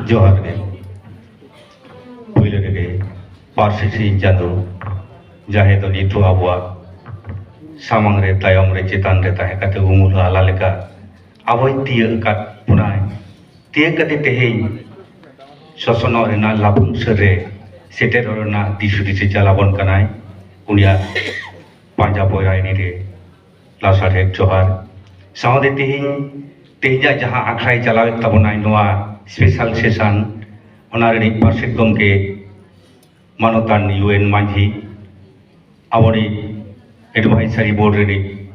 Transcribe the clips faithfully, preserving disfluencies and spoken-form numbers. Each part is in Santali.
ᱡᱚᱦᱟᱨ ᱜᱮ᱾ ᱯᱩᱭᱞᱩ ᱨᱮᱜᱮ ᱯᱟᱹᱨᱥᱤ ᱥᱤᱧ ᱪᱟᱸᱫᱚ, ᱡᱟᱦᱟᱸᱭ ᱫᱚ ᱱᱤᱛᱚᱜ ᱟᱵᱚᱣᱟᱜ ᱥᱟᱢᱟᱝ ᱨᱮ, ᱛᱟᱭᱚᱢ ᱨᱮ, ᱪᱮᱛᱟᱱ ᱨᱮ ᱛᱟᱦᱮᱸ ᱠᱟᱛᱮ ᱩᱢᱩᱞ ᱟᱞᱟ ᱞᱮᱠᱟ ᱟᱵᱚᱭ ᱛᱤᱭᱟᱹᱜ ᱟᱠᱟᱫ ᱵᱚᱱᱟᱭ᱾ ᱛᱤᱭᱟᱹᱜ ᱠᱟᱛᱮ ᱛᱮᱦᱮᱧ ᱥᱚᱥᱱᱚᱜ ᱨᱮᱱᱟᱜ ᱞᱟᱯᱷᱟᱝ ᱥᱟᱹᱨ ᱨᱮ ᱥᱮᱴᱮᱨᱚᱜ ᱨᱮᱱᱟᱜ ᱫᱤᱥ ᱦᱩᱫᱤᱥ ᱮ ᱪᱟᱞ ᱟᱵᱚᱱ ᱠᱟᱱᱟᱭ᱾ ᱩᱱᱤᱭᱟᱜ ᱯᱟᱸᱡᱟ ᱯᱚᱭᱨᱟᱭᱱᱤ ᱨᱮ ᱞᱟᱥᱟᱲᱦᱮᱫ ᱡᱚᱦᱟᱨ᱾ ᱥᱟᱶᱛᱮ ᱛᱮᱦᱮᱧ, ᱛᱮᱦᱮᱧᱟᱜ ᱡᱟᱦᱟᱸ ᱟᱠᱷᱲᱟᱭ ᱪᱟᱞᱟᱣᱮᱫ ᱛᱟᱵᱚᱱᱟᱭ, ᱱᱚᱣᱟ ᱥᱯᱮᱥᱟᱞ ᱥᱮᱥᱚᱱ, ᱚᱱᱟ ᱨᱤᱱᱤᱡ ᱯᱟᱨᱥᱮᱛ ᱜᱚᱢᱠᱮ ᱢᱟᱱᱚᱛᱟᱱ ᱭᱩ ᱮᱱ ᱢᱟᱹᱡᱷᱤ, ᱟᱵᱚᱨᱤᱡ ᱮᱰᱵᱷᱟᱭᱥᱟᱨᱤ ᱵᱳᱨᱰ ᱨᱤᱱᱤᱡ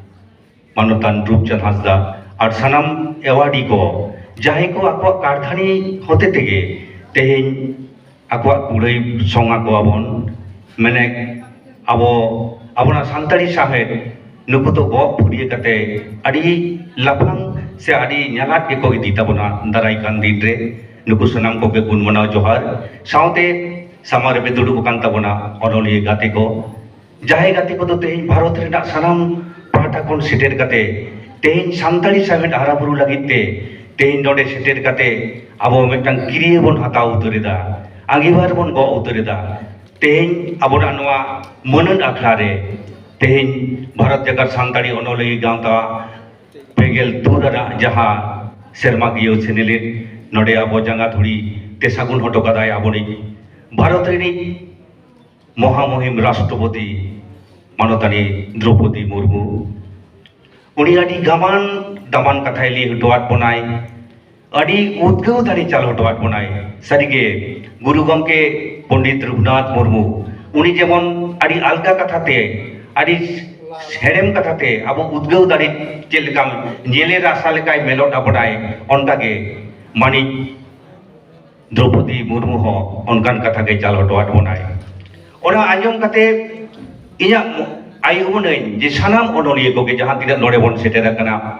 ᱢᱟᱱᱚᱛᱟᱱ ᱨᱩᱯᱪᱟᱸᱫᱽ ᱦᱟᱸᱥᱫᱟ ᱟᱨ ᱥᱟᱱᱟᱢ ᱮᱣᱟᱨᱰᱤ ᱠᱚ, ᱡᱟᱦᱟᱸᱭ ᱠᱚ ᱟᱠᱚᱣᱟᱜ ᱠᱟᱨᱫᱷᱟᱹᱱᱤ ᱦᱚᱛᱮ ᱛᱮᱜᱮ ᱛᱮᱦᱮᱧ ᱟᱠᱚᱣᱟᱜ ᱠᱩᱲᱟᱹᱭ ᱥᱚᱝ ᱟᱠᱚᱣᱟ ᱵᱚᱱ, ᱢᱮᱱᱮᱫ ᱟᱵᱚ, ᱟᱵᱚᱱᱟᱜ ᱥᱟᱱᱛᱟᱲᱤ ᱥᱟᱶᱦᱮᱫ ᱱᱩᱠᱩ ᱫᱚ ᱜᱚᱜ ᱯᱷᱩᱨᱭᱟᱹ ᱠᱟᱛᱮ ᱟᱹᱰᱤ ᱞᱟᱯᱷᱟᱝ ᱥᱮ ᱟᱹᱰᱤ ᱧᱟᱞᱟᱫ ᱜᱮᱠᱚ ᱤᱫᱤ ᱛᱟᱵᱚᱱᱟ ᱫᱟᱨᱟᱭ ᱠᱟᱱ ᱫᱤᱱ ᱨᱮ᱾ ᱱᱩᱠᱩ ᱥᱟᱱᱟᱢ ᱠᱚᱜᱮ ᱜᱩᱱ ᱢᱟᱱᱟᱣ ᱡᱚᱦᱟᱨ᱾ ᱥᱟᱶᱛᱮ ᱥᱟᱢᱟᱝ ᱨᱮᱯᱮ ᱫᱩᱲᱩᱵ ᱟᱠᱟᱱ ᱛᱟᱵᱚᱱᱟ ᱚᱱᱚᱞᱤᱭᱟᱹ ᱜᱟᱛᱮ ᱠᱚ, ᱡᱟᱦᱟᱸᱭ ᱜᱟᱛᱮ ᱠᱚᱫᱚ ᱛᱮᱦᱮᱧ ᱵᱷᱟᱨᱚᱛ ᱨᱮᱱᱟᱜ ᱥᱟᱱᱟᱢ ᱯᱟᱦᱴᱟ ᱠᱷᱚᱱ ᱥᱮᱴᱮᱨ ᱠᱟᱛᱮ ᱛᱮᱦᱮᱧ ᱥᱟᱱᱛᱟᱲᱤ ᱥᱟᱶᱦᱮᱫ ᱦᱟᱨᱟ ᱵᱩᱨᱩ ᱞᱟᱹᱜᱤᱫ ᱛᱮ ᱛᱮᱦᱮᱧ ᱱᱚᱰᱮ ᱥᱮᱴᱮᱨ ᱠᱟᱛᱮ ᱟᱵᱚ ᱢᱤᱫᱴᱟᱝ ᱠᱤᱨᱭᱟᱹ ᱵᱚᱱ ᱦᱟᱛᱟᱣ ᱩᱛᱟᱹᱨ ᱮᱫᱟ, ᱟᱸᱜᱤᱵᱷᱟᱨ ᱵᱚᱱ ᱜᱚᱜ ᱩᱛᱟᱹᱨ ᱮᱫᱟ᱾ ᱛᱮᱦᱮᱧ ᱟᱵᱚᱱᱟᱜ ᱱᱚᱣᱟ ᱢᱟᱹᱱᱟᱱ ᱟᱠᱷᱲᱟ ᱨᱮ ᱛᱮᱦᱮᱧ ᱵᱷᱟᱨᱚᱛ ᱡᱟᱠᱟᱛ ᱥᱟᱱᱛᱟᱲᱤ ᱚᱱᱚᱞᱤᱭᱟᱹ ᱜᱟᱶᱛᱟ ᱯᱮᱜᱮᱞ ᱛᱩᱨ ᱟᱱᱟᱜ ᱡᱟᱦᱟᱸ ᱥᱮᱨᱢᱟᱠᱤᱭᱟᱹ ᱥᱮᱱᱮᱞᱮᱫ, ᱱᱚᱰᱮ ᱟᱵᱚ ᱡᱟᱸᱜᱟ ᱫᱷᱩᱲᱤ ᱛᱮ ᱥᱟᱹᱜᱩᱱ ᱦᱚᱴᱚ ᱠᱟᱫᱟᱭ ᱟᱵᱚᱱᱤᱡ ᱵᱷᱟᱨᱚᱛ ᱨᱤᱱᱤᱡ ᱢᱚᱦᱟᱢᱩᱦᱤᱢ ᱨᱟᱥᱴᱨᱚᱯᱚᱛᱤ ᱢᱟᱱᱚᱛᱟᱱᱤ ᱫᱨᱚᱣᱯᱚᱫᱤ ᱢᱩᱨᱢᱩ᱾ ᱩᱱᱤ ᱟᱹᱰᱤ ᱜᱟᱢᱟᱱ ᱫᱟᱢᱟᱱ ᱠᱟᱛᱷᱟᱭ ᱞᱟᱹᱭ ᱦᱚᱴᱚᱣᱟᱫ ᱵᱚᱱᱟᱭ, ᱟᱹᱰᱤ ᱩᱫᱽᱜᱟᱹᱣ ᱫᱟᱲᱮ ᱪᱟᱞ ᱦᱚᱴᱚᱣᱟᱫ ᱵᱚᱱᱟᱭ᱾ ᱥᱟᱹᱨᱤᱜᱮ ᱜᱩᱨᱩ ᱜᱚᱢᱠᱮ ᱯᱚᱱᱰᱤᱛ ᱨᱚᱜᱷᱩᱱᱟᱛᱷ ᱢᱩᱨᱢᱩ, ᱩᱱᱤ ᱡᱮᱢᱚᱱ ᱟᱹᱰᱤ ᱟᱞᱜᱟ ᱠᱟᱛᱷᱟᱛᱮ, ᱟᱹᱰᱤ ᱦᱮᱲᱮᱢ ᱠᱟᱛᱷᱟᱛᱮ ᱟᱵᱚ ᱩᱫᱽᱜᱟᱹᱣ ᱫᱟᱲᱮ ᱪᱮᱫ ᱞᱮᱠᱟ ᱧᱮᱞᱮ ᱨᱟᱥᱟ ᱞᱮᱠᱟᱭ ᱢᱮᱞᱚᱰ ᱟᱵᱚᱱᱟᱭ, ᱚᱱᱠᱟᱜᱮ ᱢᱟᱹᱱᱤᱡ ᱫᱨᱚᱣᱯᱚᱫᱤ ᱢᱩᱨᱢᱩ ᱦᱚᱸ ᱚᱱᱠᱟᱱ ᱠᱟᱛᱷᱟ ᱜᱮ ᱪᱟᱞ ᱦᱚᱴᱚᱣᱟᱫ ᱵᱚᱱᱟᱭ᱾ ᱚᱱᱟ ᱟᱸᱡᱚᱢ ᱠᱟᱛᱮ ᱤᱧᱟᱹᱜ ᱟᱭ ᱩᱢᱟᱹᱱᱟᱹᱧ ᱡᱮ ᱥᱟᱱᱟᱢ ᱚᱱᱚᱞᱤᱭᱟᱹ ᱠᱚᱜᱮ ᱡᱟᱦᱟᱸ ᱛᱤᱱᱟᱹᱜ ᱱᱚᱰᱮ ᱵᱚᱱ ᱥᱮᱴᱮᱨ ᱟᱠᱟᱱᱟ,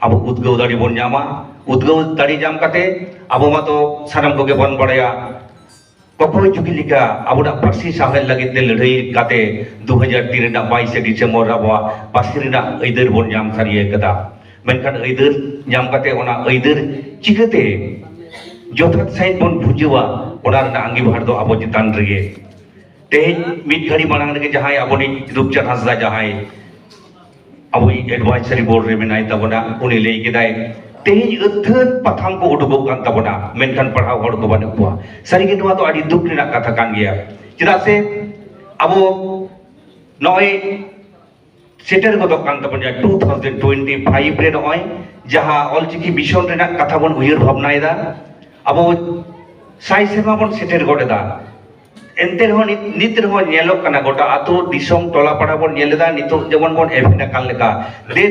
ᱟᱵᱚ ᱩᱫᱽᱜᱟᱹᱣ ᱫᱟᱲᱮ ᱵᱚᱱ ᱧᱟᱢᱟ᱾ ᱩᱫᱽᱜᱟᱹᱣ ᱫᱟᱲᱮ ᱧᱟᱢ ᱠᱟᱛᱮ ᱟᱵᱚ ᱢᱟᱛᱚ ᱥᱟᱱᱟᱢ ᱠᱚᱜᱮ ᱵᱚᱱ ᱵᱟᱲᱟᱭᱟ, ᱚᱠᱚᱭ ᱡᱩᱜᱤ ᱞᱮᱠᱟ ᱟᱵᱚᱱᱟᱜ ᱯᱟᱹᱨᱥᱤ ᱥᱟᱶᱦᱮᱫ ᱞᱟᱹᱜᱤᱫ ᱛᱮ ᱞᱟᱹᱲᱦᱟᱹᱭ ᱠᱟᱛᱮ ᱫᱩ ᱦᱟᱡᱟᱨ ᱛᱤᱱ ᱨᱮᱱᱟᱜ ᱵᱟᱭᱤᱥᱮ ᱰᱤᱥᱮᱢᱵᱚᱨ ᱟᱵᱚᱣᱟᱜ ᱯᱟᱹᱨᱥᱤ ᱨᱮᱱᱟᱜ ᱟᱹᱭᱫᱟᱹᱨ ᱵᱚᱱ ᱧᱟᱢ ᱥᱟᱹᱨᱤ ᱟᱠᱟᱫᱟ᱾ ᱢᱮᱱᱠᱷᱟᱱ ᱟᱹᱭᱫᱟᱹᱨ ᱧᱟᱢ ᱠᱟᱛᱮ ᱚᱱᱟ ᱟᱹᱭᱫᱟᱹᱨ ᱪᱤᱠᱟᱹᱛᱮ ᱡᱚᱛᱷᱟᱛ ᱥᱟᱺᱦᱤᱡ ᱵᱚᱱ ᱵᱩᱡᱷᱟᱹᱣᱟ, ᱚᱱᱟ ᱨᱮᱱᱟᱜ ᱟᱸᱜᱤᱵᱷᱟᱨ ᱫᱚ ᱟᱵᱚ ᱪᱮᱛᱟᱱ ᱨᱮᱜᱮ᱾ ᱛᱮᱦᱮᱧ ᱢᱤᱫ ᱜᱷᱟᱹᱲᱤ ᱢᱟᱲᱟᱝ ᱨᱮᱜᱮ ᱡᱟᱦᱟᱸᱭ ᱟᱵᱚᱱᱤᱡ ᱨᱩᱯᱪᱟᱸᱫᱽ ᱦᱟᱸᱥᱫᱟ, ᱡᱟᱦᱟᱸᱭ ᱟᱵᱚᱭᱤᱡ advisory board ᱨᱮ ᱢᱮᱱᱟᱭ ᱛᱟᱵᱚᱱᱟ, ᱩᱱᱤ ᱞᱟᱹᱭ ᱠᱮᱫᱟᱭ, ᱛᱮᱦᱮᱧ ᱟᱹᱛᱷᱟᱹᱱ ᱯᱟᱛᱷᱟᱢ ᱠᱚ ᱩᱰᱩᱠᱚᱜ ᱠᱟᱱ ᱛᱟᱵᱚᱱᱟ, ᱢᱮᱱᱠᱷᱟᱱ ᱯᱟᱲᱦᱟᱣ ᱦᱚᱲ ᱠᱚ ᱵᱟᱹᱱᱩᱜ ᱠᱚᱣᱟ᱾ ᱥᱟᱹᱨᱤᱜᱮ ᱱᱚᱣᱟ ᱫᱚ ᱟᱹᱰᱤ ᱫᱩᱠ ᱨᱮᱱᱟᱜ ᱠᱟᱛᱷᱟ ᱠᱟᱱ ᱜᱮᱭᱟ᱾ ᱪᱮᱫᱟᱜ ᱥᱮ ᱟᱵᱚ ᱱᱚᱜᱼᱚᱭ ᱥᱮᱴᱮᱨ ᱜᱚᱫᱚᱜ ᱠᱟᱱ ᱛᱟᱵᱚᱱᱟ two thousand twenty five ᱨᱮ, ᱱᱚᱜᱼᱚᱭ ᱡᱟᱦᱟᱸ ᱚᱞᱪᱤᱠᱤ mission ᱨᱮᱱᱟᱜ ᱠᱟᱛᱷᱟ ᱵᱚᱱ ᱩᱭᱦᱟᱹᱨ ᱵᱷᱟᱵᱽᱱᱟᱭᱮᱫᱟ, ᱟᱵᱚ ᱥᱟᱭ ᱥᱮᱨᱢᱟ ᱵᱚᱱ ᱥᱮᱴᱮᱨ ᱜᱚᱫ ᱮᱫᱟ᱾ ᱮᱱᱛᱮ ᱨᱮᱦᱚᱸ ᱱᱤᱛ, ᱱᱤᱛ ᱨᱮᱦᱚᱸ ᱧᱮᱞᱚᱜ ᱠᱟᱱᱟ, ᱜᱚᱴᱟ ᱟᱹᱛᱩ ᱫᱤᱥᱚᱢ ᱴᱚᱞᱟ ᱯᱟᱲᱟ ᱵᱚᱱ ᱧᱮᱞ ᱮᱫᱟ, ᱱᱤᱛᱚᱜ ᱡᱮᱢᱚᱱ ᱵᱚᱱ ᱮᱵᱷᱮᱱ ᱟᱠᱟᱱ ᱞᱮᱠᱟ᱾ ᱫᱮ,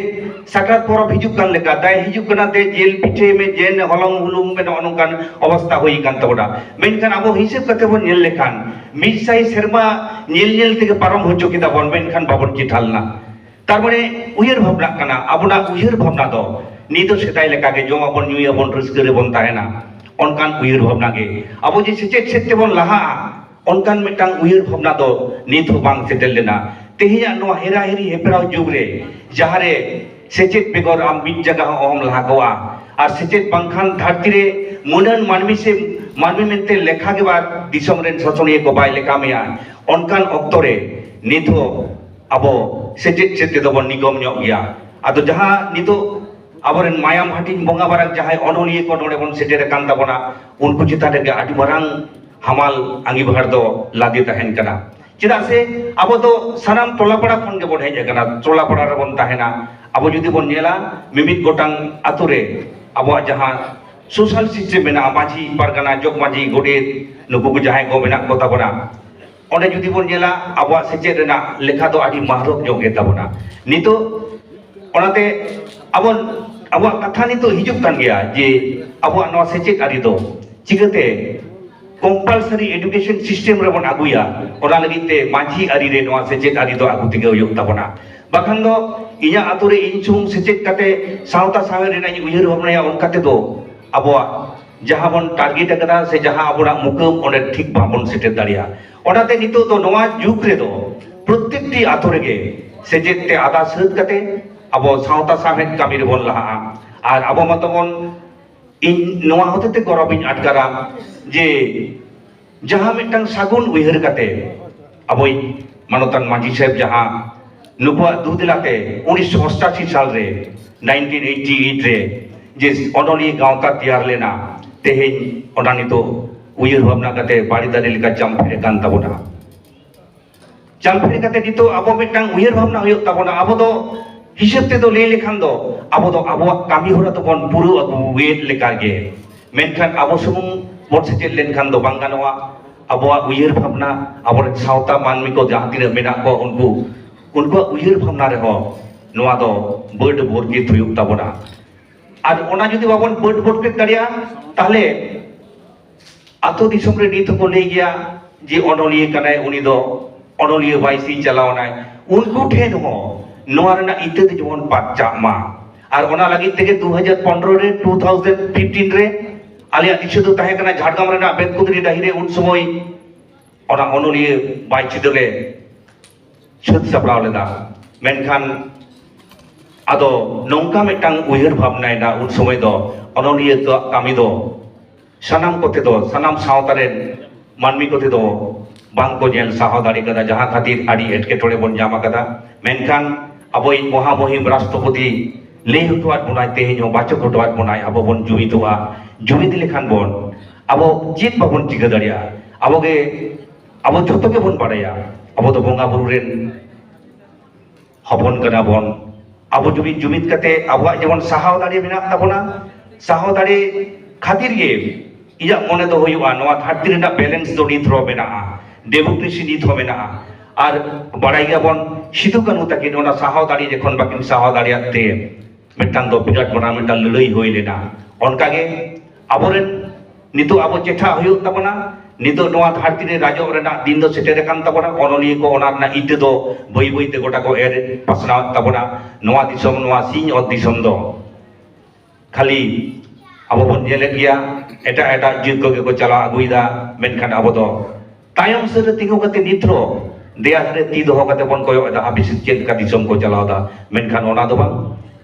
ᱥᱟᱠᱨᱟᱛ ᱯᱚᱨᱚᱵᱽ ᱦᱤᱡᱩᱜ ᱠᱟᱱ ᱞᱮᱠᱟ, ᱫᱟᱭ ᱦᱤᱡᱩᱜ ᱠᱟᱱᱟ, ᱫᱮ ᱡᱤᱞ ᱯᱤᱴᱷᱟᱹᱭ ᱢᱮ, ᱡᱮ ᱦᱚᱞᱚᱝ ᱦᱩᱞᱩᱝ ᱢᱮ, ᱱᱚᱜᱼᱚ ᱱᱚᱝᱠᱟᱱ ᱚᱵᱚᱥᱛᱟ ᱦᱩᱭ ᱟᱠᱟᱱ ᱛᱟᱵᱚᱱᱟ᱾ ᱢᱮᱱᱠᱷᱟᱱ ᱟᱵᱚ ᱦᱤᱥᱟᱹᱵ ᱠᱟᱛᱮ ᱵᱚᱱ ᱧᱮᱞ ᱞᱮᱠᱷᱟᱱ, ᱢᱤᱫ ᱥᱟᱭ ᱥᱮᱨᱢᱟ ᱧᱮᱞ ᱧᱮᱞ ᱛᱮᱜᱮ ᱯᱟᱨᱚᱢ ᱦᱚᱪᱚ ᱠᱮᱫᱟ ᱵᱚᱱ, ᱢᱮᱱᱠᱷᱟᱱ ᱵᱟᱵᱚᱱ ᱪᱮᱴᱷᱟ ᱞᱮᱱᱟ᱾ ᱛᱟᱨ ᱢᱟᱱᱮ ᱩᱭᱦᱟᱹᱨ ᱵᱷᱟᱵᱽᱱᱟᱜ ᱠᱟᱱᱟ, ᱟᱵᱚᱱᱟᱜ ᱩᱭᱦᱟᱹᱨ ᱵᱷᱟᱵᱽᱱᱟ ᱫᱚ ᱱᱤᱛ ᱫᱚ ᱥᱮᱫᱟᱭ ᱞᱮᱠᱟᱜᱮ ᱡᱚᱢᱟᱵᱚᱱ, ᱧᱩᱭᱟᱵᱚᱱ, ᱨᱟᱹᱥᱠᱟᱹ ᱨᱮᱵᱚᱱ ᱛᱟᱦᱮᱱᱟ, ᱚᱱᱠᱟᱱ ᱩᱭᱦᱟᱹᱨ ᱵᱷᱟᱵᱽᱱᱟ ᱜᱮ᱾ ᱟᱵᱚ ᱡᱮ ᱥᱮᱪᱮᱫ ᱥᱮᱫ ᱛᱮᱵᱚᱱ ᱞᱟᱦᱟᱜᱼᱟ, ᱚᱱᱠᱟᱱ ᱢᱤᱫᱴᱟᱝ ᱩᱭᱦᱟᱹᱨ ᱵᱷᱟᱵᱽᱱᱟ ᱫᱚ ᱱᱤᱛ ᱦᱚᱸ ᱵᱟᱝ ᱥᱮᱴᱮᱨ ᱞᱮᱱᱟ᱾ ᱛᱮᱦᱮᱧᱟᱜ ᱱᱚᱣᱟ ᱦᱮᱨᱟᱦᱮᱨᱤ ᱦᱮᱯᱨᱟᱣ ᱡᱩᱜᱽ ᱨᱮ, ᱡᱟᱦᱟᱸᱨᱮ ᱥᱮᱪᱮᱫ ᱵᱮᱜᱚᱨ ᱟᱢ ᱢᱤᱫ ᱡᱟᱭᱜᱟ ᱦᱚᱸ ᱚᱦᱚᱢ ᱞᱟᱦᱟ ᱠᱚᱜᱼᱟ, ᱟᱨ ᱥᱮᱪᱮᱫ ᱵᱟᱝᱠᱷᱟᱱ ᱫᱷᱟᱹᱨᱛᱤ ᱨᱮ ᱢᱟᱹᱱᱟᱱ ᱢᱟᱹᱱᱢᱤ ᱥᱮ ᱢᱟᱹᱱᱢᱤ ᱢᱮᱱᱛᱮ ᱞᱮᱠᱷᱟ ᱜᱮ ᱵᱟᱭ, ᱫᱤᱥᱚᱢ ᱨᱮᱱ ᱥᱟᱥᱚᱱᱤᱭᱟᱹ ᱠᱚ ᱵᱟᱭ ᱞᱮᱠᱷᱟ ᱢᱮᱭᱟ᱾ ᱚᱱᱠᱟᱱ ᱚᱠᱛᱚ ᱨᱮ ᱱᱤᱛ ᱦᱚᱸ ᱟᱵᱚ ᱥᱮᱪᱮᱫ ᱥᱮᱫ ᱛᱮᱫᱚ ᱵᱚᱱ ᱱᱤᱜᱚᱢ ᱧᱚᱜ ᱜᱮᱭᱟ᱾ ᱟᱫᱚ ᱡᱟᱦᱟᱸ ᱱᱤᱛᱚᱜ ᱟᱵᱚᱨᱮᱱ ᱢᱟᱭᱟᱢ ᱦᱟᱹᱴᱤᱧ ᱵᱚᱸᱜᱟ ᱵᱟᱨᱟᱠ ᱡᱟᱦᱟᱸᱭ ᱚᱱᱚᱞᱤᱭᱟᱹ ᱠᱚ ᱱᱚᱰᱮ ᱵᱚᱱ ᱥᱮᱴᱮᱨ ᱟᱠᱟᱱ ᱛᱟᱵᱚᱱᱟ, ᱩᱱᱠᱩ ᱪᱮᱛᱟᱱ ᱨᱮᱜᱮ ᱟᱹᱰᱤ ᱢᱟᱨᱟᱝ ᱦᱟᱢᱟᱞ ᱟᱸᱜᱤᱵᱷᱟᱨ ᱫᱚ ᱞᱟᱫᱮ ᱛᱟᱦᱮᱱ ᱠᱟᱱᱟ᱾ ᱪᱮᱫᱟᱜ ᱥᱮ ᱟᱵᱚ ᱫᱚ ᱥᱟᱱᱟᱢ ᱴᱚᱞᱟ ᱯᱟᱲᱟ ᱠᱷᱚᱱ ᱜᱮᱵᱚᱱ ᱦᱮᱡ ᱟᱠᱟᱱᱟ, ᱴᱚᱞᱟ ᱯᱟᱲᱟ ᱨᱮᱵᱚᱱ ᱛᱟᱦᱮᱱᱟ᱾ ᱟᱵᱚ ᱡᱩᱫᱤ ᱵᱚᱱ ᱧᱮᱞᱟ, ᱢᱤᱢᱤᱫ ᱜᱚᱴᱟᱝ ᱟᱛᱳ ᱨᱮ ᱟᱵᱚᱣᱟᱜ ᱡᱟᱦᱟᱸ social system ᱢᱮᱱᱟᱜᱼᱟ, ᱢᱟᱹᱡᱷᱤ ᱯᱟᱨᱜᱟᱱᱟ, ᱡᱚᱜᱽ ᱢᱟᱹᱡᱷᱤ, ᱜᱚᱰᱮᱛ, ᱱᱩᱠᱩ ᱠᱚ ᱡᱟᱦᱟᱸᱭ ᱠᱚ ᱢᱮᱱᱟᱜ ᱠᱚ ᱛᱟᱵᱚᱱᱟ, ᱚᱸᱰᱮ ᱡᱩᱫᱤ ᱵᱚᱱ ᱧᱮᱞᱟ, ᱟᱵᱚᱣᱟᱜ ᱥᱮᱪᱮᱫ ᱨᱮᱱᱟᱜ ᱞᱮᱠᱷᱟ ᱫᱚ ᱟᱹᱰᱤ ᱢᱟᱦᱨᱚᱠ ᱧᱚᱜ ᱜᱮ ᱛᱟᱵᱚᱱᱟ᱾ ᱱᱤᱛᱚᱜ ᱚᱱᱟᱛᱮ ᱟᱵᱚ, ᱟᱵᱚᱣᱟᱜ ᱠᱟᱛᱷᱟ ᱱᱤᱛᱚᱜ ᱦᱤᱡᱩᱜ ᱠᱟᱱ ᱜᱮᱭᱟ ᱡᱮ ᱟᱵᱚᱣᱟᱜ ᱱᱚᱣᱟ ᱥᱮᱪᱮᱫ ᱟᱹᱨᱤ ᱫᱚ ᱪᱤᱠᱟᱹᱛᱮ compulsory education system ᱨᱮᱵᱚᱱ ᱟᱹᱜᱩᱭᱟ, ᱚᱱᱟ ᱞᱟᱹᱜᱤᱫ ᱛᱮ ᱢᱟᱹᱡᱷᱤ ᱟᱹᱨᱤ ᱨᱮ ᱱᱚᱣᱟ ᱥᱮᱪᱮᱫ ᱟᱹᱨᱤ ᱫᱚ ᱟᱹᱜᱩ ᱛᱮᱜᱮ ᱦᱩᱭᱩᱜ ᱛᱟᱵᱚᱱᱟ᱾ ᱵᱟᱠᱷᱟᱱ ᱫᱚ ᱤᱧᱟᱹᱜ ᱟᱛᱳ ᱨᱮ ᱤᱧ ᱥᱩᱢᱩᱝ ᱥᱮᱪᱮᱫ ᱠᱟᱛᱮ ᱥᱟᱶᱛᱟ ᱥᱟᱶᱦᱮᱫ ᱨᱮᱱᱟᱜ ᱤᱧ ᱩᱭᱦᱟᱹᱨ ᱵᱷᱟᱵᱽᱱᱟᱭᱟ, ᱚᱱᱠᱟ ᱛᱮᱫᱚ ᱟᱵᱚᱣᱟᱜ ᱡᱟᱦᱟᱸ ᱵᱚᱱ target ᱟᱠᱟᱫᱟ ᱥᱮ ᱡᱟᱦᱟᱸ ᱟᱵᱚᱱᱟᱜ ᱢᱩᱠᱟᱹᱢ, ᱚᱸᱰᱮ ᱴᱷᱤᱠ ᱵᱟᱵᱚᱱ ᱥᱮᱴᱮᱨ ᱫᱟᱲᱮᱭᱟᱜᱼᱟ᱾ ᱚᱱᱟᱛᱮ ᱱᱤᱛᱚᱜ ᱫᱚ ᱱᱚᱣᱟ ᱡᱩᱜᱽ ᱨᱮᱫᱚ ᱯᱨᱚᱛᱮᱠᱴᱤ ᱟᱛᱳ ᱨᱮᱜᱮ ᱥᱮᱪᱮᱫ ᱛᱮ ᱟᱫᱟ ᱥᱟᱹᱛ ᱠᱟᱛᱮ ᱟᱵᱚ ᱥᱟᱶᱛᱟ ᱥᱟᱶᱦᱮᱫ ᱠᱟᱹᱢᱤ ᱨᱮᱵᱚᱱ ᱞᱟᱦᱟᱜᱼᱟ᱾ ᱟᱨ ᱟᱵᱚ ᱢᱟᱛᱚ ᱵᱚᱱ ᱤᱧ ᱱᱚᱣᱟ ᱦᱚᱛᱮᱛᱮ ᱜᱚᱨᱚᱵᱤᱧ ᱟᱴᱠᱟᱨᱟ ᱡᱮ ᱡᱟᱦᱟᱸ ᱢᱤᱫᱴᱟᱝ ᱥᱟᱹᱜᱩᱱ ᱩᱭᱦᱟᱹᱨ ᱠᱟᱛᱮ ᱟᱵᱚᱭᱤᱡ ᱢᱟᱱᱚᱛᱟᱱ ᱢᱟᱹᱡᱷᱤ ᱥᱟᱦᱮᱵᱽ ᱡᱟᱦᱟᱸ ᱱᱩᱠᱩᱣᱟᱜ ᱫᱩᱫᱤᱞᱟᱛᱮ ᱩᱱᱤᱥᱥᱚ ᱚᱥᱴᱟᱥᱤ ᱥᱟᱞ ᱨᱮ, ᱱᱟᱭᱤᱱᱴᱤᱱ ᱮᱭᱤᱴᱤ ᱮᱭᱤᱴ ᱨᱮ, ᱡᱮ ᱚᱱᱚᱞᱤᱭᱟᱹ ᱜᱟᱶᱛᱟ ᱛᱮᱭᱟᱨ ᱞᱮᱱᱟ, ᱛᱮᱦᱮᱧ ᱚᱱᱟ ᱱᱤᱛᱚᱜ ᱩᱭᱦᱟᱹᱨ ᱵᱷᱟᱵᱽᱱᱟ ᱠᱟᱛᱮ ᱵᱟᱲᱮ ᱫᱟᱨᱮ ᱞᱮᱠᱟ ᱡᱟᱢᱯᱷᱮᱲ ᱟᱠᱟᱱ ᱛᱟᱵᱚᱱᱟ᱾ ᱡᱟᱢᱯᱷᱮᱲ ᱠᱟᱛᱮ ᱱᱤᱛᱚᱜ ᱟᱵᱚ ᱢᱤᱫᱴᱟᱝ ᱩᱭᱦᱟᱹᱨ ᱵᱷᱟᱵᱽᱱᱟ ᱦᱩᱭᱩᱜ ᱛᱟᱵᱚᱱᱟ᱾ ᱟᱵᱚ ᱫᱚ ᱦᱤᱥᱟᱹᱵ ᱛᱮᱫᱚ ᱞᱟᱹᱭ ᱞᱮᱠᱷᱟᱱ ᱫᱚ ᱟᱵᱚ ᱫᱚ ᱟᱵᱚᱣᱟᱜ ᱠᱟᱹᱢᱤ ᱦᱚᱨᱟ ᱫᱚᱵᱚᱱ ᱯᱩᱨᱟᱹᱣ ᱟᱹᱜᱩᱭᱮᱫ ᱞᱮᱠᱟᱜᱮ, ᱢᱮᱱᱠᱷᱟᱱ ᱟᱵᱚ ᱥᱩᱢᱩᱝ ᱵᱚᱱ ᱥᱮᱪᱮᱫ ᱞᱮᱱᱠᱷᱟᱱ ᱫᱚ ᱵᱟᱝ ᱜᱟᱱᱚᱜᱼᱟ᱾ ᱟᱵᱚᱣᱟᱜ ᱩᱭᱦᱟᱹᱨ ᱵᱷᱟᱵᱽᱱᱟ, ᱟᱵᱚᱨᱮᱱ ᱥᱟᱶᱛᱟ ᱢᱟᱹᱱᱢᱤ ᱠᱚ ᱡᱟᱦᱟᱸ ᱛᱤᱱᱟᱹᱜ ᱢᱮᱱᱟᱜ ᱠᱚᱣᱟ, ᱩᱱᱠᱩ ᱩᱱᱠᱩᱣᱟᱜ ᱩᱭᱦᱟᱹᱨ ᱵᱷᱟᱵᱽᱱᱟ ᱨᱮᱦᱚᱸ ᱱᱚᱣᱟ ᱫᱚ ᱵᱟᱹᱰ ᱵᱚᱨᱜᱤᱛ ᱦᱩᱭᱩᱜ ᱛᱟᱵᱚᱱᱟ᱾ ᱟᱨ ᱚᱱᱟ ᱡᱩᱫᱤ ᱵᱟᱵᱚᱱ ᱵᱟᱹᱰ ᱵᱚᱨᱜᱤᱛ ᱫᱟᱲᱮᱭᱟᱜᱼᱟ, ᱛᱟᱦᱚᱞᱮ ᱟᱛᱳ ᱫᱤᱥᱚᱢ ᱨᱮ ᱱᱤᱛ ᱦᱚᱸᱠᱚ ᱞᱟᱹᱭ ᱜᱮᱭᱟ ᱡᱮ ᱚᱱᱚᱞᱤᱭᱟᱹ ᱠᱟᱱᱟᱭ ᱩᱱᱤ ᱫᱚ, ᱚᱱᱚᱞᱤᱭᱟᱹ ᱵᱟᱭ ᱥᱤᱧ ᱪᱟᱞᱟᱣ ᱮᱱᱟᱭ᱾ ᱩᱱᱠᱩ ᱴᱷᱮᱱ ᱦᱚᱸ ᱱᱚᱣᱟ ᱨᱮᱱᱟᱜ ᱤᱛᱟᱹ ᱫᱚ ᱡᱮᱢᱚᱱ ᱯᱟᱨᱪᱟᱜ ᱢᱟ᱾ ᱟᱨ ᱚᱱᱟ ᱞᱟᱹᱜᱤᱫ ᱛᱮᱜᱮ ᱫᱩ ᱦᱟᱡᱟᱨ ᱯᱚᱱᱨᱚ ᱨᱮ, ᱴᱩ ᱛᱷᱟᱣᱡᱮᱱᱰ ᱯᱷᱤᱯᱴᱤᱱ ᱨᱮ ᱟᱞᱮᱭᱟᱜ ᱫᱤᱥᱟᱹ ᱫᱚ ᱛᱟᱦᱮᱸ ᱠᱟᱱᱟ ᱡᱷᱟᱲᱜᱨᱟᱢ ᱨᱮᱱᱟᱜ ᱵᱮᱛᱠᱩᱸᱫᱽᱨᱤ ᱰᱟᱹᱦᱤ ᱨᱮ ᱩᱱ ᱥᱚᱢᱚᱭ ᱚᱱᱟ ᱚᱱᱚᱞᱤᱭᱟᱹ ᱵᱟᱭ ᱪᱤᱛᱟᱹᱨ ᱮ ᱥᱟᱹᱛ ᱥᱟᱯᱲᱟᱣ ᱞᱮᱫᱟ᱾ ᱢᱮᱱᱠᱷᱟᱱ ᱟᱫᱚ ᱱᱚᱝᱠᱟ ᱢᱤᱫᱴᱟᱝ ᱩᱭᱦᱟᱹᱨ ᱵᱷᱟᱵᱽᱱᱟᱭᱮᱱᱟ ᱩᱱ ᱥᱚᱢᱚᱭ ᱫᱚ, ᱚᱱᱚᱞᱤᱭᱟᱹ ᱠᱚᱣᱟᱜ ᱠᱟᱹᱢᱤ ᱫᱚ ᱥᱟᱱᱟᱢ ᱠᱚᱛᱮ ᱫᱚ, ᱥᱟᱱᱟᱢ ᱥᱟᱶᱛᱟ ᱨᱮᱱ ᱢᱟᱹᱱᱢᱤ ᱠᱚᱛᱮ ᱫᱚ ᱵᱟᱝ ᱠᱚ ᱧᱮᱞ ᱥᱟᱦᱟᱣ ᱫᱟᱲᱮ ᱠᱟᱫᱟ, ᱡᱟᱦᱟᱸ ᱠᱷᱟᱹᱛᱤᱨ ᱟᱹᱰᱤ ᱮᱴᱠᱮᱴᱚᱬᱮ ᱵᱚᱱ ᱧᱟᱢ ᱟᱠᱟᱫᱟ᱾ ᱢᱮᱱᱠᱷᱟᱱ ᱟᱵᱚᱭᱤᱡ ᱢᱚᱦᱟᱢᱩᱦᱤᱢ ᱨᱟᱥᱴᱨᱚᱯᱚᱛᱤ ᱞᱟᱹᱭ ᱦᱚᱴᱚᱣᱟᱫ ᱵᱚᱱᱟᱭ, ᱛᱮᱦᱮᱧ ᱦᱚᱸ ᱵᱟᱪᱚᱠ ᱦᱚᱴᱚᱣᱟᱫ ᱵᱚᱱᱟᱭ, ᱟᱵᱚ ᱵᱚᱱ ᱡᱩᱢᱤᱫᱚᱜᱼᱟ᱾ ᱡᱩᱢᱤᱫ ᱞᱮᱠᱷᱟᱱ ᱵᱚᱱ, ᱟᱵᱚ ᱪᱮᱫ ᱵᱟᱵᱚᱱ ᱪᱤᱠᱟᱹ ᱫᱟᱲᱮᱭᱟᱜᱼᱟ? ᱟᱵᱚᱜᱮ, ᱟᱵᱚ ᱡᱷᱚᱛᱚ ᱜᱮᱵᱚᱱ ᱵᱟᱲᱟᱭᱟ, ᱟᱵᱚ ᱫᱚ ᱵᱚᱸᱜᱟ ᱵᱩᱨᱩ ᱨᱮᱱ ᱦᱚᱯᱚᱱ ᱠᱟᱱᱟ ᱵᱚᱱ᱾ ᱟᱵᱚ ᱡᱩᱢᱤᱫ, ᱡᱩᱢᱤᱫ ᱠᱟᱛᱮ ᱟᱵᱚᱣᱟᱜ ᱡᱮᱢᱚᱱ ᱥᱟᱦᱟᱣ ᱫᱟᱲᱮ ᱢᱮᱱᱟᱜ ᱛᱟᱵᱚᱱᱟ, ᱥᱟᱦᱟᱣ ᱫᱟᱲᱮ ᱠᱷᱟᱹᱛᱤᱨ ᱜᱮ ᱤᱧᱟᱹᱜ ᱢᱚᱱᱮ ᱫᱚ ᱦᱩᱭᱩᱜᱼᱟ, ᱱᱚᱣᱟ ᱫᱷᱟᱹᱨᱛᱤ ᱨᱮᱱᱟᱜ ᱵᱮᱞᱮᱱᱥ ᱫᱚ ᱱᱤᱛ ᱨᱮᱦᱚᱸ ᱢᱮᱱᱟᱜᱼᱟ, ᱰᱮᱢᱳᱠᱨᱮᱥᱤ ᱱᱤᱛ ᱦᱚᱸ ᱢᱮᱱᱟᱜᱼᱟ᱾ ᱟᱨ ᱵᱟᱲᱟᱭ ᱜᱮᱭᱟᱵᱚᱱ, ᱥᱤᱫᱩ ᱠᱟᱹᱱᱦᱩ ᱛᱟᱹᱠᱤᱱ ᱚᱱᱟ ᱥᱟᱦᱟᱣ ᱫᱟᱲᱮ ᱡᱚᱠᱷᱚᱱ ᱵᱟᱹᱠᱤᱱ ᱥᱟᱦᱟᱣ ᱫᱟᱲᱮᱭᱟᱜ ᱛᱮ ᱢᱤᱫᱴᱟᱝ ᱫᱚ ᱵᱤᱨᱟᱴ ᱢᱟᱨᱟᱝ ᱢᱤᱫᱴᱟᱝ ᱞᱟᱹᱲᱦᱟᱹᱭ ᱦᱩᱭ ᱞᱮᱱᱟ᱾ ᱚᱱᱠᱟᱜᱮ ᱟᱵᱚᱨᱮᱱ ᱱᱤᱛᱚᱜ ᱟᱵᱚ ᱪᱮᱴᱷᱟ ᱦᱩᱭᱩᱜ ᱛᱟᱵᱚᱱᱟ᱾ ᱱᱤᱛᱚᱜ ᱱᱚᱣᱟ ᱫᱷᱟᱹᱨᱛᱤ ᱨᱮ ᱨᱟᱡᱚᱜ ᱨᱮᱱᱟᱜ ᱫᱤᱱ ᱫᱚ ᱥᱮᱴᱮᱨ ᱟᱠᱟᱱ ᱛᱟᱵᱚᱱᱟ᱾ ᱚᱱᱚᱞᱤᱭᱟᱹ ᱠᱚ ᱚᱱᱟ ᱨᱮᱱᱟᱜ ᱤᱛᱟᱹ ᱫᱚ ᱵᱟᱹᱭ ᱵᱟᱹᱭ ᱛᱮ ᱜᱚᱴᱟ ᱠᱚ ᱮᱨ ᱯᱟᱥᱱᱟᱣᱮᱫ ᱛᱟᱵᱚᱱᱟ᱾ ᱱᱚᱣᱟ ᱫᱤᱥᱚᱢ, ᱱᱚᱣᱟ ᱥᱤᱧ ᱚᱛ ᱫᱤᱥᱚᱢ ᱫᱚ ᱠᱷᱟᱹᱞᱤ ᱟᱵᱚ ᱵᱚᱱ ᱧᱮᱞᱮᱫ ᱜᱮᱭᱟ, ᱮᱴᱟᱜ ᱮᱴᱟᱜ ᱡᱟᱹᱛ ᱠᱚᱜᱮ ᱠᱚ ᱪᱟᱞᱟᱣ ᱟᱹᱜᱩᱭᱮᱫᱟ, ᱢᱮᱱᱠᱷᱟᱱ ᱟᱵᱚ ᱫᱚ ᱛᱟᱭᱚᱢ ᱥᱮᱫ ᱨᱮ ᱛᱤᱸᱜᱩ ᱠᱟᱛᱮ ᱱᱤᱛ ᱦᱚᱸ ᱫᱮᱭᱟ ᱨᱮ ᱛᱤ ᱫᱚᱦᱚ ᱠᱟᱛᱮ ᱵᱚᱱ ᱠᱚᱭᱚᱜ ᱮᱫᱟ, ᱦᱟᱯᱮ ᱥᱮ ᱪᱮᱫ ᱞᱮᱠᱟ ᱫᱤᱥᱚᱢ ᱠᱚ ᱪᱟᱞᱟᱣ ᱮᱫᱟ᱾ ᱢᱮᱱᱠᱷᱟᱱ ᱚᱱᱟ ᱫᱚ ᱵᱟᱝ,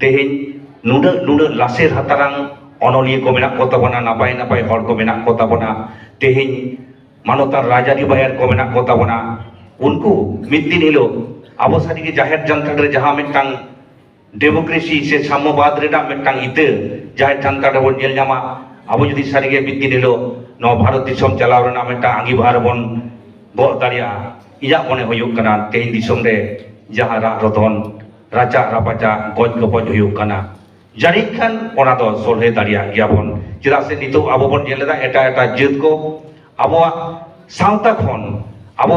ᱛᱮᱦᱮᱧ ᱱᱩᱱᱟᱹᱜ, ᱱᱩᱱᱟᱹᱜ ᱞᱟᱥᱮᱨ ᱦᱟᱛᱟᱨᱟᱝ ᱚᱱᱚᱞᱤᱭᱟᱹ ᱠᱚ ᱢᱮᱱᱟᱜ ᱠᱚ ᱛᱟᱵᱚᱱᱟ, ᱱᱟᱯᱟᱭ ᱱᱟᱯᱟᱭ ᱦᱚᱲ ᱠᱚ ᱢᱮᱱᱟᱜ ᱠᱚ ᱛᱟᱵᱚᱱᱟ, ᱛᱮᱦᱮᱧ ᱢᱟᱱᱚᱛᱟᱱ ᱨᱟᱡᱽᱟᱹᱨᱤ ᱵᱟᱭᱟᱨ ᱠᱚ ᱢᱮᱱᱟᱜ ᱠᱚ ᱛᱟᱵᱚᱱᱟ, ᱩᱱᱠᱩ ᱢᱤᱫ ᱫᱤᱱ ᱦᱤᱞᱳᱜ ᱟᱵᱚ ᱥᱟᱹᱨᱤᱜᱮ ᱡᱟᱦᱮᱨ ᱡᱟᱱᱛᱷᱟᱲ ᱨᱮ ᱡᱟᱦᱟᱸ ᱢᱤᱫᱴᱟᱝ ᱰᱮᱢᱳᱠᱨᱮᱥᱤ ᱥᱮ ᱥᱟᱢᱢᱚᱵᱟᱫ ᱨᱮᱱᱟᱜ ᱢᱤᱫᱴᱟᱝ ᱤᱛᱟᱹ ᱡᱟᱦᱮᱨ ᱡᱟᱱᱛᱷᱟᱲ ᱨᱮᱵᱚᱱ ᱧᱮᱞ ᱧᱟᱢᱟ, ᱟᱵᱚ ᱡᱩᱫᱤ ᱥᱟᱹᱨᱤᱜᱮ ᱢᱤᱫ ᱫᱤᱱ ᱦᱤᱞᱳᱜ ᱱᱚᱣᱟ ᱵᱷᱟᱨᱚᱛ ᱫᱤᱥᱚᱢ ᱪᱟᱞᱟᱣ ᱨᱮᱱᱟᱜ ᱢᱤᱫᱴᱟᱝ ᱟᱸᱜᱤᱵᱷᱟᱨ ᱵᱚᱱ ᱜᱚᱜ ᱫᱟᱲᱮᱭᱟᱜᱼᱟ, ᱤᱧᱟᱹᱜ ᱢᱚᱱᱮ ᱦᱩᱭᱩᱜ ᱠᱟᱱᱟ ᱛᱮᱦᱮᱧ ᱫᱤᱥᱚᱢ ᱨᱮ ᱡᱟᱦᱟᱸ ᱨᱟᱜ ᱨᱚᱫᱷᱚᱱ, ᱨᱟᱪᱟᱜ ᱨᱟᱯᱟᱪᱟᱜ, ᱜᱚᱡ ᱜᱚᱯᱚᱡ ᱦᱩᱭᱩᱜ ᱠᱟᱱᱟ, ᱡᱟᱹᱱᱤᱡ ᱠᱷᱟᱱ ᱚᱱᱟ ᱫᱚ ᱥᱚᱞᱦᱮ ᱫᱟᱲᱮᱭᱟᱜ ᱜᱮᱭᱟᱵᱚᱱ᱾ ᱪᱮᱫᱟᱜ ᱥᱮ ᱱᱤᱛᱚᱜ ᱟᱵᱚ ᱵᱚᱱ ᱧᱮᱞ ᱮᱫᱟ ᱮᱴᱟᱜ ᱮᱴᱟᱜ ᱡᱟᱹᱛ ᱠᱚ ᱟᱵᱚᱣᱟᱜ ᱥᱟᱶᱛᱟ ᱠᱷᱚᱱ, ᱟᱵᱚ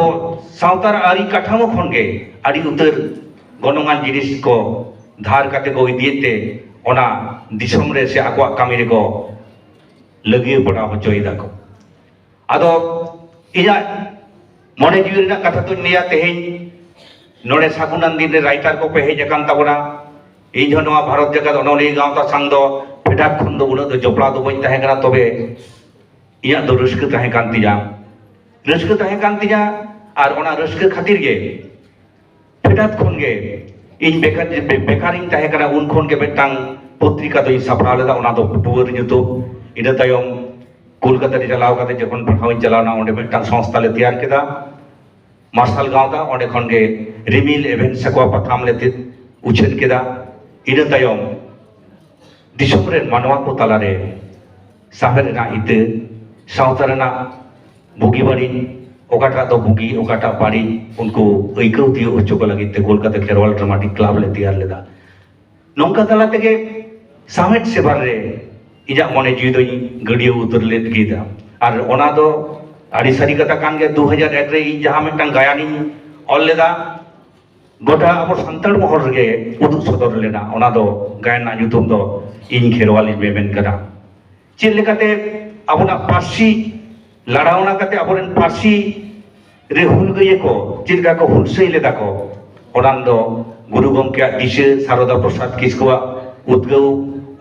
ᱥᱟᱶᱛᱟ ᱨᱮ ᱟᱹᱨᱤ ᱠᱟᱴᱷᱟᱢᱳ ᱠᱷᱚᱱ ᱜᱮ ᱟᱹᱰᱤ ᱩᱛᱟᱹᱨ ᱜᱚᱱᱚᱝᱟᱱ ᱡᱤᱱᱤᱥ ᱠᱚ ᱫᱷᱟᱨ ᱠᱟᱛᱮ ᱠᱚ ᱤᱫᱤᱭᱮᱫ ᱛᱮ ᱚᱱᱟ ᱫᱤᱥᱚᱢ ᱨᱮ ᱥᱮ ᱟᱠᱚᱣᱟᱜ ᱠᱟᱹᱢᱤ ᱨᱮᱠᱚ ᱞᱟᱹᱜᱤᱭᱟᱹ ᱯᱟᱲᱟᱣ ᱦᱚᱪᱚᱭᱮᱫᱟ ᱠᱚ᱾ ᱟᱫᱚ ᱤᱧᱟᱹᱜ ᱢᱚᱱᱮ ᱡᱤᱣᱤ ᱨᱮᱱᱟᱜ ᱠᱟᱛᱷᱟ ᱫᱚᱧ ᱞᱟᱹᱭᱟ, ᱛᱮᱦᱮᱧ ᱱᱚᱰᱮ ᱥᱟᱹᱜᱩᱱᱟᱱ ᱫᱤᱱ ᱨᱮ ᱨᱟᱭᱴᱟᱨ ᱠᱚᱯᱮ ᱦᱮᱡ ᱟᱠᱟᱱ ᱛᱟᱵᱚᱱᱟ᱾ ᱤᱧ ᱦᱚᱸ ᱱᱚᱣᱟ ᱵᱷᱟᱨᱚᱛ ᱡᱟᱠᱟᱛ ᱚᱱᱚᱞᱤᱭᱟᱹ ᱜᱟᱶᱛᱟ ᱥᱟᱝ ᱫᱚ ᱯᱷᱮᱰᱟᱛ ᱠᱷᱚᱱ ᱫᱚ ᱩᱱᱟᱹᱜ ᱫᱚ ᱡᱚᱯᱲᱟᱣ ᱫᱚ ᱵᱟᱹᱧ ᱛᱟᱦᱮᱸ ᱠᱟᱱᱟ, ᱛᱚᱵᱮ ᱤᱧᱟᱹᱜ ᱫᱚ ᱨᱟᱹᱥᱠᱟᱹ ᱛᱟᱦᱮᱸ ᱠᱟᱱ ᱛᱤᱧᱟ, ᱨᱟᱹᱥᱠᱟᱹ ᱛᱟᱦᱮᱸ ᱠᱟᱱ ᱛᱤᱧᱟ᱾ ᱟᱨ ᱚᱱᱟ ᱨᱟᱹᱥᱠᱟᱹ ᱠᱷᱟᱹᱛᱤᱨ ᱜᱮ ᱯᱷᱮᱰᱟᱛ ᱠᱷᱚᱱ ᱜᱮ ᱤᱧ ᱵᱮᱠᱟᱨ, ᱵᱮ-, ᱵᱮᱠᱟᱨᱤᱧ ᱛᱟᱦᱮᱸ ᱠᱟᱱᱟ, ᱩᱱ ᱠᱷᱚᱱ ᱜᱮ ᱢᱤᱫᱴᱟᱝ ᱯᱚᱛᱨᱤᱠᱟ ᱫᱚᱧ ᱥᱟᱯᱲᱟᱣ ᱞᱮᱫᱟ, ᱚᱱᱟ ᱫᱚ ᱫᱩᱣᱟᱹᱨ ᱧᱩᱛᱩᱢ᱾ ᱤᱱᱟᱹ ᱛᱟᱭᱚᱢ ᱠᱳᱞᱠᱟᱛᱟ ᱨᱮ ᱪᱟᱞᱟᱣ ᱠᱟᱛᱮ ᱡᱚᱠᱷᱚᱱ ᱯᱟᱲᱦᱟᱣ ᱤᱧ ᱪᱟᱞᱟᱣ ᱮᱱᱟ, ᱚᱸᱰᱮ ᱢᱤᱫᱴᱟᱝ ᱥᱚᱝᱥᱛᱷᱟ ᱞᱮ ᱛᱮᱭᱟᱨ ᱠᱮᱫᱟ, ᱢᱟᱨᱥᱟᱞ ᱜᱟᱶᱛᱟ᱾ ᱚᱸᱰᱮ ᱠᱷᱚᱱ ᱜᱮ ᱨᱤᱢᱤᱞ ᱮᱵᱷᱮᱱ ᱥᱟᱠᱣᱟ ᱯᱟᱛᱷᱟᱢ ᱞᱮ ᱛᱮ-, ᱩᱪᱷᱟᱹᱱ ᱠᱮᱫᱟ᱾ ᱤᱱᱟᱹ ᱛᱟᱭᱚᱢ ᱫᱤᱥᱚᱢ ᱨᱮᱱ ᱢᱟᱱᱣᱟ ᱠᱚ ᱛᱟᱞᱟᱨᱮ ᱥᱟᱶᱦᱮᱫ ᱨᱮᱱᱟᱜ ᱤᱛᱟᱹ, ᱥᱟᱶᱛᱟ ᱨᱮᱱᱟᱜ ᱵᱩᱜᱤ ᱵᱟᱹᱲᱤᱡ, ᱚᱠᱟᱴᱟᱜ ᱫᱚ ᱵᱩᱜᱤ, ᱚᱠᱟᱴᱟᱜ ᱵᱟᱹᱲᱤᱡ, ᱩᱱᱠᱩ ᱟᱹᱭᱠᱟᱹᱣ ᱛᱤᱭᱳᱜ ᱦᱚᱪᱚ ᱠᱚ ᱞᱟᱹᱜᱤᱫ ᱛᱮ ᱠᱳᱞᱠᱟᱛᱟ ᱠᱷᱮᱨᱣᱟᱞ ᱰᱨᱟᱢᱟᱴᱤᱠ ᱠᱞᱟᱵᱽ ᱞᱮ ᱛᱮᱭᱟᱨ ᱞᱮᱫᱟ᱾ ᱱᱚᱝᱠᱟ ᱛᱟᱞᱟ ᱛᱮᱜᱮ ᱥᱟᱶᱦᱮᱫ ᱥᱮᱵᱟ ᱨᱮ ᱤᱧᱟᱹᱜ ᱢᱚᱱᱮ ᱡᱤᱣᱤ ᱫᱚᱧ ᱜᱟᱹᱰᱭᱟᱹᱣ ᱩᱛᱟᱹᱨ ᱞᱮᱫ ᱜᱮᱭᱟ᱾ ᱟᱨ ᱚᱱᱟ ᱫᱚ ᱟᱹᱰᱤ ᱥᱟᱹᱨᱤ ᱠᱟᱛᱷᱟ ᱠᱟᱱ ᱜᱮ, ᱫᱩ ᱦᱟᱡᱟᱨ ᱮᱠ ᱨᱮ ᱤᱧ ᱡᱟᱦᱟᱸ ᱢᱤᱫᱴᱟᱝ ᱜᱟᱭᱟᱱᱤᱧ ᱚᱞ ᱞᱮᱫᱟ, ᱜᱚᱴᱟ ᱟᱵᱚ ᱥᱟᱱᱛᱟᱲ ᱢᱚᱦᱚᱞ ᱨᱮᱜᱮ ᱩᱫᱩᱜ ᱥᱚᱫᱚᱨ ᱞᱮᱱᱟ᱾ ᱚᱱᱟ ᱫᱚ ᱜᱟᱭᱟᱱ ᱨᱮᱱᱟᱜ ᱧᱩᱛᱩᱢ ᱫᱚ ᱤᱧ ᱠᱷᱮᱨᱣᱟᱞᱤᱧ ᱢᱮᱢᱮᱱ ᱠᱟᱱᱟ᱾ ᱪᱮᱫ ᱞᱮᱠᱟᱛᱮ ᱟᱵᱚᱱᱟᱜ ᱯᱟᱹᱨᱥᱤ ᱞᱟᱲᱟᱣᱱᱟ ᱠᱟᱛᱮ ᱟᱵᱚᱨᱮᱱ ᱯᱟᱹᱨᱥᱤ ᱨᱮ ᱦᱩᱞᱜᱟᱹᱭᱟᱹ ᱠᱚ ᱪᱮᱫ ᱞᱮᱠᱟ ᱠᱚ ᱦᱩᱞᱥᱟᱹᱭ ᱞᱮᱫᱟ ᱠᱚ, ᱚᱱᱟ ᱫᱚ ᱜᱩᱨᱩ ᱜᱚᱢᱠᱮᱭᱟᱜ ᱫᱤᱥᱟᱹ, ᱥᱟᱨᱚᱫᱟ ᱯᱨᱚᱥᱟᱫᱽ ᱠᱤᱥᱠᱩᱣᱟᱜ ᱩᱫᱽᱜᱟᱹᱣ,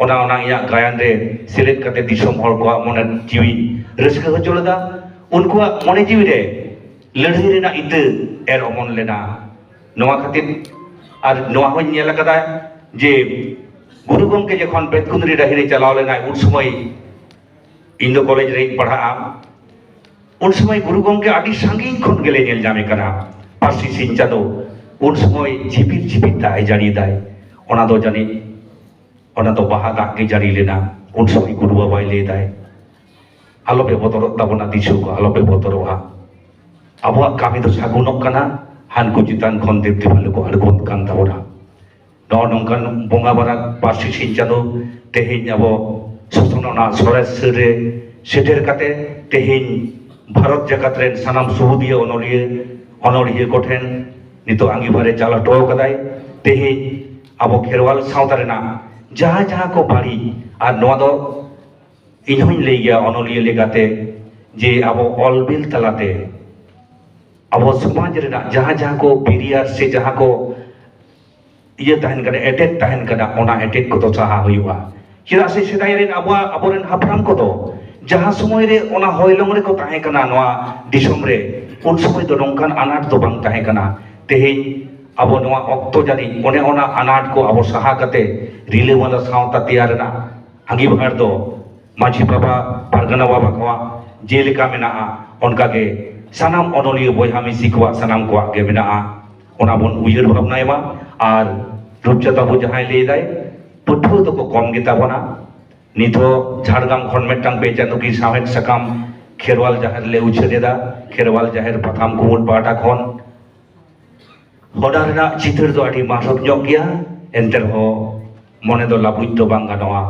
ᱚᱱᱟ, ᱚᱱᱟ ᱤᱧᱟᱹᱜ ᱜᱟᱭᱟᱱ ᱨᱮ ᱥᱮᱞᱮᱫ ᱠᱟᱛᱮ ᱫᱤᱥᱚᱢ ᱦᱚᱲ ᱠᱚᱣᱟᱜ ᱢᱚᱱᱮ ᱡᱤᱣᱤ ᱨᱟᱹᱥᱠᱟᱹ ᱦᱚᱪᱚ ᱞᱮᱫᱟ᱾ ᱩᱱᱠᱩᱣᱟᱜ ᱢᱚᱱᱮ ᱡᱤᱣᱤ ᱨᱮ ᱞᱟᱹᱲᱦᱟᱹᱭ ᱨᱮᱱᱟᱜ ᱤᱛᱟᱹ ᱮᱨ ᱚᱢᱚᱱ ᱞᱮᱱᱟ᱾ ᱱᱚᱣᱟ ᱠᱷᱟᱹᱛᱤᱨ, ᱟᱨ ᱱᱚᱣᱟ ᱦᱚᱸᱧ ᱧᱮᱞ ᱟᱠᱟᱫᱟ ᱡᱮ ᱜᱩᱨᱩ ᱜᱚᱢᱠᱮ ᱡᱚᱠᱷᱚᱱ ᱵᱮᱛᱠᱩᱸᱫᱽᱨᱤ ᱰᱟᱹᱦᱤ ᱨᱮ ᱪᱟᱞᱟᱣ ᱞᱮᱱᱟᱭ, ᱩᱱ ᱥᱚᱢᱚᱭ ᱤᱧ ᱫᱚ ᱠᱚᱞᱮᱡᱽ ᱨᱮᱧ ᱯᱟᱲᱦᱟᱜᱼᱟ᱾ ᱩᱱ ᱥᱚᱢᱚᱭ ᱜᱩᱨᱩ ᱜᱚᱢᱠᱮ ᱟᱹᱰᱤ ᱥᱟᱺᱜᱤᱧ ᱠᱷᱚᱱ ᱜᱮᱞᱮ ᱧᱮᱞ ᱧᱟᱢᱮ ᱠᱟᱱᱟ᱾ ᱯᱟᱹᱨᱥᱤ ᱥᱤᱧ ᱪᱟᱸᱫᱚ ᱩᱱ ᱥᱚᱢᱚᱭ ᱡᱷᱤᱯᱤᱨ ᱡᱷᱤᱯᱤᱨ ᱫᱟᱜ ᱮ ᱡᱟᱹᱲᱤᱭᱮᱫᱟᱭ᱾ ᱚᱱᱟ ᱫᱚ ᱡᱟᱹᱱᱤᱡ, ᱚᱱᱟ ᱫᱚ ᱵᱟᱦᱟ ᱫᱟᱜ ᱜᱮ ᱡᱟᱹᱲᱤ ᱞᱮᱱᱟ᱾ ᱩᱱ ᱥᱚᱢᱚᱭ ᱜᱩᱨᱩ ᱵᱟᱵᱟᱭ ᱞᱟᱹᱭᱫᱟᱭ, "ᱟᱞᱚᱯᱮ ᱵᱚᱛᱚᱨᱚᱜ ᱛᱟᱵᱚᱱᱟ ᱫᱤᱥᱩ ᱠᱚ, ᱟᱞᱚᱯᱮ ᱵᱚᱛᱚᱨᱚᱜᱼᱟ᱾ ᱟᱵᱚᱣᱟᱜ ᱠᱟᱹᱢᱤ ᱫᱚ ᱥᱟᱹᱜᱩᱱᱚᱜ ᱠᱟᱱᱟ, ᱦᱟᱱᱠᱩ ᱪᱮᱛᱟᱱ ᱠᱷᱚᱱ ᱫᱮᱵ ᱫᱮᱵᱟᱞᱚ ᱠᱚ ᱟᱬᱜᱚᱱ ᱠᱟᱱ ᱛᱟᱵᱚᱱᱟ᱾" ᱱᱚᱜᱼᱚ ᱱᱚᱝᱠᱟᱱ ᱵᱚᱸᱜᱟ ᱵᱟᱨᱟ ᱯᱟᱹᱨᱥᱤ ᱥᱤᱧ ᱪᱟᱸᱫᱚ ᱛᱮᱦᱮᱧ ᱟᱵᱚ ᱥᱚᱥᱚᱱ ᱚᱱᱟ ᱥᱚᱨᱮᱥ ᱥᱟᱹᱨ ᱨᱮ ᱥᱮᱴᱮᱨ ᱠᱟᱛᱮ ᱛᱮᱦᱮᱧ ᱵᱷᱟᱨᱚᱛ ᱡᱟᱠᱟᱛ ᱨᱮᱱ ᱥᱟᱱᱟᱢ ᱥᱩᱵᱩᱫᱤᱭᱟᱹ ᱚᱱᱚᱞᱤᱭᱟᱹ, ᱚᱱᱚᱞᱤᱭᱟᱹ ᱠᱚᱴᱷᱮᱱ ᱱᱤᱛᱚᱜ ᱟᱸᱜᱤᱵᱷᱟᱨ ᱮ ᱪᱟᱞ ᱦᱚᱴᱚ ᱠᱟᱫᱟᱭ᱾ ᱛᱮᱦᱮᱧ ᱟᱵᱚ ᱠᱷᱮᱨᱣᱟᱞ ᱥᱟᱶᱛᱟ ᱨᱮᱱᱟᱜ ᱡᱟᱦᱟᱸ ᱡᱟᱦᱟᱸ ᱠᱚ ᱵᱟᱹᱲᱤᱡ, ᱟᱨ ᱱᱚᱣᱟ ᱫᱚ ᱤᱧ ᱦᱚᱧ ᱞᱟᱹᱭ ᱜᱮᱭᱟ ᱚᱱᱚᱞᱤᱭᱟᱹ ᱞᱮᱠᱟᱛᱮ, ᱡᱮ ᱟᱵᱚ ᱚᱞ ᱵᱤᱞ ᱛᱟᱞᱟᱛᱮ ᱟᱵᱚ ᱥᱚᱢᱟᱡᱽ ᱨᱮᱱᱟᱜ ᱡᱟᱦᱟᱸ ᱡᱟᱦᱟᱸ ᱠᱚ ᱵᱮᱨᱤᱭᱟᱨ ᱥᱮ ᱡᱟᱦᱟᱸ ᱠᱚ ᱤᱭᱟᱹ ᱛᱟᱦᱮᱱ ᱠᱟᱱᱟ, ᱮᱴᱮᱫ ᱛᱟᱦᱮᱱ ᱠᱟᱱᱟ, ᱚᱱᱟ ᱮᱴᱮᱫ ᱠᱚᱫᱚ ᱥᱟᱦᱟ ᱦᱩᱭᱩᱜᱼᱟ᱾ ᱪᱮᱫᱟᱜ ᱥᱮ ᱥᱮᱫᱟᱭ ᱨᱮᱱ ᱟᱵᱚᱣᱟᱜ, ᱟᱵᱚᱨᱮᱱ ᱦᱟᱯᱲᱟᱢ ᱠᱚᱫᱚ ᱡᱟᱦᱟᱸ ᱥᱚᱢᱚᱭ ᱨᱮ ᱚᱱᱟ ᱦᱚᱭᱞᱚᱝ ᱨᱮᱠᱚ ᱛᱟᱦᱮᱸ ᱠᱟᱱᱟ ᱱᱚᱣᱟ ᱫᱤᱥᱚᱢ ᱨᱮ, ᱩᱱ ᱥᱚᱢᱚᱭ ᱫᱚ ᱱᱚᱝᱠᱟᱱ ᱟᱱᱟᱴ ᱫᱚ ᱵᱟᱝ ᱛᱟᱦᱮᱸ ᱠᱟᱱᱟ᱾ ᱛᱮᱦᱮᱧ ᱟᱵᱚ ᱱᱚᱣᱟ ᱚᱠᱛᱚ ᱡᱟᱹᱱᱤᱡ ᱚᱱᱮ ᱚᱱᱟ ᱟᱱᱟᱴ ᱠᱚ ᱟᱵᱚ ᱥᱟᱦᱟ ᱠᱟᱛᱮ ᱨᱤᱞᱟᱹᱢᱟᱞᱟ ᱥᱟᱶᱛᱟ ᱛᱮᱭᱟᱨ ᱨᱮᱱᱟᱜ ᱟᱸᱜᱤᱵᱷᱟᱨ ᱫᱚ ᱢᱟᱹᱡᱷᱤ ᱵᱟᱵᱟ, ᱯᱟᱨᱜᱟᱱᱟ ᱵᱟᱵᱟ ᱠᱚᱣᱟᱜ ᱡᱮᱞᱮᱠᱟ ᱢᱮᱱᱟᱜᱼᱟ, ᱚᱱᱠᱟᱜᱮ ᱥᱟᱱᱟᱢ ᱚᱱᱚᱞᱤᱭᱟᱹ ᱵᱚᱭᱦᱟ ᱢᱤᱥᱤ ᱠᱚᱣᱟᱜ, ᱥᱟᱱᱟᱢ ᱠᱚᱣᱟᱜ ᱜᱮ ᱢᱮᱱᱟᱜᱼᱟ᱾ ᱚᱱᱟ ᱵᱚᱱ ᱩᱭᱦᱟᱹᱨ ᱵᱷᱟᱵᱽᱱᱟᱭ ᱢᱟ᱾ ᱟᱨ ᱨᱩᱯᱪᱟᱸᱫᱽ ᱵᱟᱹᱵᱩ ᱡᱟᱦᱟᱸᱭ ᱞᱟᱹᱭ ᱫᱟᱭ, ᱯᱟᱹᱴᱷᱩᱣᱟᱹ ᱫᱚᱠᱚ ᱠᱚᱢ ᱜᱮᱛᱟ ᱵᱚᱱᱟ᱾ ᱱᱤᱛᱚᱜ ᱡᱷᱟᱲᱜᱨᱟᱢ ᱠᱷᱚᱱ ᱢᱤᱫᱴᱟᱝ ᱵᱮᱪᱟᱹᱱᱩᱠᱤ ᱥᱟᱶᱦᱮᱫ ᱥᱟᱠᱟᱢ ᱠᱷᱮᱨᱣᱟᱞ ᱡᱟᱦᱮᱨ ᱞᱮ ᱩᱪᱷᱟᱹᱱ ᱮᱫᱟ, ᱠᱷᱮᱨᱣᱟᱞ ᱡᱟᱦᱮᱨ ᱯᱟᱛᱷᱟᱢ ᱠᱩᱢᱩᱴ ᱯᱟᱦᱴᱟ ᱠᱷᱚᱱ᱾ ᱚᱱᱟ ᱨᱮᱱᱟᱜ ᱪᱤᱛᱟᱹᱨ ᱫᱚ ᱟᱹᱰᱤ ᱢᱟᱨᱥᱚᱠ ᱧᱚᱜ ᱜᱮᱭᱟ, ᱮᱱᱛᱮ ᱨᱮᱦᱚᱸ ᱢᱚᱱᱮ ᱫᱚ ᱞᱟᱹᱵᱩᱡ ᱫᱚ ᱵᱟᱝ ᱜᱟᱱᱚᱜᱼᱟ᱾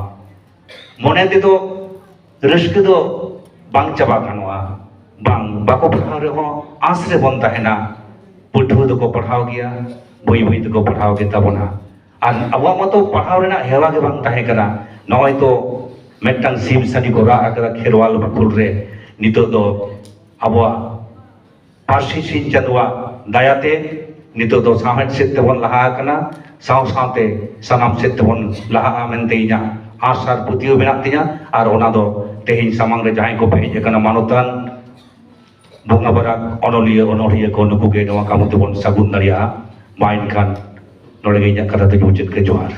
ᱢᱚᱱᱮ ᱛᱮᱫᱚ ᱨᱟᱹᱥᱠᱟᱹ ᱫᱚ ᱵᱟᱝ ᱪᱟᱵᱟ ᱜᱟᱱᱚᱜᱼᱟ, ᱵᱟᱝ, ᱵᱟᱠᱚ ᱯᱟᱲᱦᱟᱣ ᱨᱮᱦᱚᱸ ᱟᱸᱥ ᱨᱮᱵᱚᱱ ᱛᱟᱦᱮᱱᱟ᱾ ᱯᱟᱹᱴᱷᱩᱣᱟᱹ ᱫᱚᱠᱚ ᱯᱟᱲᱦᱟᱣ ᱜᱮᱭᱟ, ᱵᱟᱹᱭ ᱵᱟᱹᱭ ᱛᱮᱠᱚ ᱯᱟᱲᱦᱟᱣ ᱜᱮ ᱛᱟᱵᱚᱱᱟ᱾ ᱟᱨ ᱟᱵᱚᱣᱟᱜ ᱢᱟᱛᱚ ᱯᱟᱲᱦᱟᱣ ᱨᱮᱱᱟᱜ ᱦᱮᱣᱟ ᱜᱮ ᱵᱟᱝ ᱛᱟᱦᱮᱸ ᱠᱟᱱᱟ᱾ ᱱᱚᱜᱼᱚᱭ ᱛᱚ ᱢᱤᱫᱴᱟᱝ ᱥᱤᱢ ᱥᱟᱺᱰᱤ ᱠᱚ ᱨᱟᱜ ᱟᱠᱟᱫᱟ ᱠᱷᱮᱨᱣᱟᱞ ᱵᱟᱠᱷᱳᱞ ᱨᱮ, ᱱᱤᱛᱚᱜ ᱫᱚ ᱟᱵᱚᱣᱟᱜ ᱯᱟᱹᱨᱥᱤ ᱥᱤᱧ ᱪᱟᱸᱫᱳᱣᱟᱜ ᱫᱟᱭᱟᱛᱮ ᱱᱤᱛᱚᱜ ᱫᱚ ᱥᱟᱶᱦᱮᱫ ᱥᱮᱫ ᱛᱮᱵᱚᱱ ᱞᱟᱦᱟ ᱟᱠᱟᱱᱟ, ᱥᱟᱶ ᱥᱟᱶᱛᱮ ᱥᱟᱱᱟᱢ ᱥᱮᱫ ᱛᱮᱵᱚᱱ ᱞᱟᱦᱟᱜᱼᱟ ᱢᱮᱱᱛᱮ ᱤᱧᱟᱹᱜ ᱟᱥ ᱟᱨ ᱯᱟᱹᱛᱭᱟᱹᱣ ᱢᱮᱱᱟᱜ ᱛᱤᱧᱟᱹ᱾ ᱟᱨ ᱚᱱᱟ ᱫᱚ ᱛᱮᱦᱮᱧ ᱥᱟᱢᱟᱝ ᱨᱮ ᱡᱟᱦᱟᱸᱭ ᱠᱚ ᱯᱮ ᱦᱮᱡ ᱟᱠᱟᱱᱟ, ᱢᱟᱱᱚᱛᱟᱱ ᱵᱚᱸᱜᱟ ᱵᱟᱨᱟ, ᱚᱱᱚᱞᱤᱭᱟᱹ, ᱚᱱᱚᱲᱦᱤᱭᱟᱹ ᱠᱚ, ᱱᱩᱠᱩ ᱜᱮ ᱱᱚᱣᱟ ᱠᱟᱹᱢᱤ ᱛᱮᱵᱚᱱ ᱥᱟᱹᱜᱩᱱ ᱫᱟᱲᱮᱭᱟᱜᱼᱟ᱾ ᱢᱟ ᱮᱱᱠᱷᱟᱱ ᱱᱚᱰᱮ ᱜᱮ ᱤᱧᱟᱹᱜ ᱠᱟᱛᱷᱟ ᱫᱚᱧ ᱢᱩᱪᱟᱹᱫ ᱠᱮᱫ᱾ ᱡᱚᱦᱟᱨ᱾